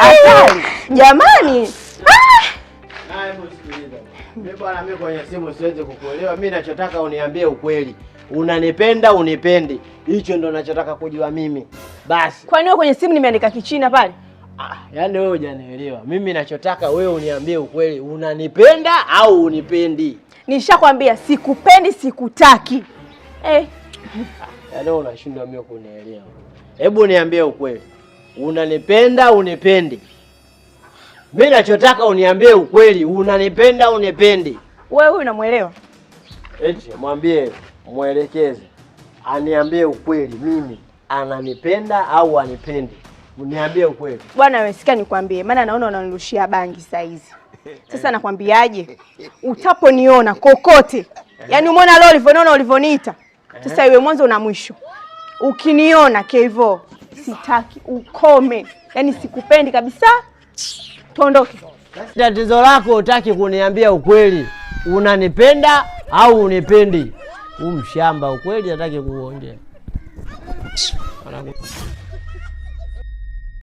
Hatari. Jamani. Ah, hebu sikiliza. Mimi bwana, mimi kwenye simu siwezi kukuelewa. Mimi nachotaka uniambie ukweli. Unanipenda unipendi? Hicho ndo nachotaka kujua mimi. Basi. Kwani wewe kwenye simu nimeandika Kichina pale? Ah, yaani wewe hujanielewa. Mimi nachotaka wewe uniambie ukweli, unanipenda au unipendi? Nishakwambia sikupendi, sikutaki. Eh. Yaani wewe unashindwa mimi kunielewa. Hebu niambie ukweli. Unanipenda unipendi? Mimi nachotaka uniambie ukweli, unanipenda unipendi? Wewe huyu unamuelewa? Eti mwambie, mwelekeze, aniambie ukweli, mimi ananipenda au anipendi? Niambie ukweli. Bwana wewe, sikia nikwambie, maana naona unanirushia bangi saa hizi. Sasa nakwambiaje? Utaponiona kokote, yaani umeona leo ulivyoniona ulivyoniita. Sasa iwe mwanzo na mwisho. Ukiniona Kevo, sitaki ukome. Yaani sikupendi kabisa. Tuondoke. Tatizo lako hutaki kuniambia ukweli, unanipenda au unipendi? Huu mshamba ukweli hataki kuongea.